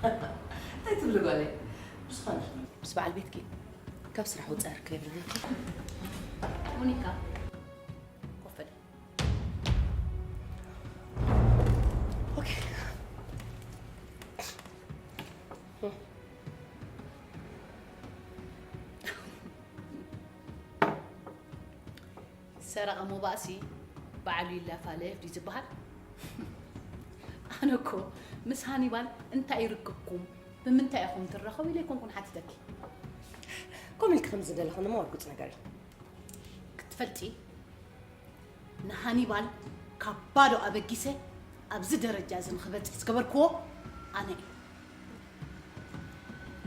እንታይ ትብሊ ጓለይ? ብዝኾነ። ምስ በዓል ቤትኪ ካብ ስራሕ ውፅእ ርክብ የብልናን። ሞኒካ፣ ኮፍ በሊ። ኦኬ። ሰረቐ ሞባእሲ ባዕሉ ይላፋለፍ ድዩ ዝበሃል? ኣነ እኮ ምስ ሃኒባል እንታይ እዩ ርክብኩም? ብምንታይ ኢኹም ትራኸቡ ኢለ ኣይኮንኩን ሓቲተኪ። ከምኡ ኢልኪ ከም ዝደለኹ ንመወርጉፅ ነገር እዩ። ክትፈልጢ፣ ንሃኒባል ካብ ባዶ ኣበጊሰ ኣብዚ ደረጃ እዚ ንኽበጽሕ ዝገበርክዎ ኣነ እየ።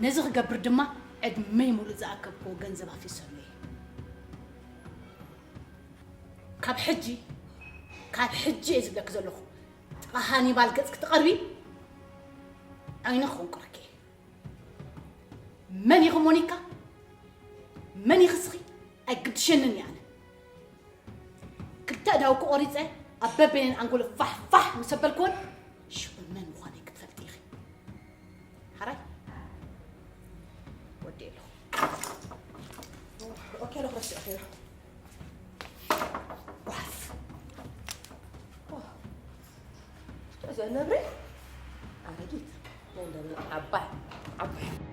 ነዚ ክገብር ድማ ዕድመይ ሙሉእ ዝኣከብክዎ ገንዘብ ኣፊሰሉ እየ። ካብ ሕጂ፣ ካብ ሕጂ እየ ዝብለኪ ዘለኹ፣ ጥቓ ሃኒባል ገጽ ክትቐርቢ ዓይኒ ክኾንቁረኪ እየ። መን ኢኺ ሞኒካ? መን ኢኺ እስኺ? ኣይግድሸንን እየ ኣነ። ክልተ ኣእዳውኪ ቆሪፀ ኣብ በበይነን ኣንጎለ ፋሕ ፋሕ ምስ ኣበልክወን ሽዑ መን ምዃነይ ክትፈልጢ ኢኺ። ሓራይ ወዲ ኣለኹ። ኦኬ ኣለኹ ረሲዑ ኸይሩ። ጓፍ። እዛ ነብሪ ኣረጊት ናይ እንዳ ዓባይ ዓባይ።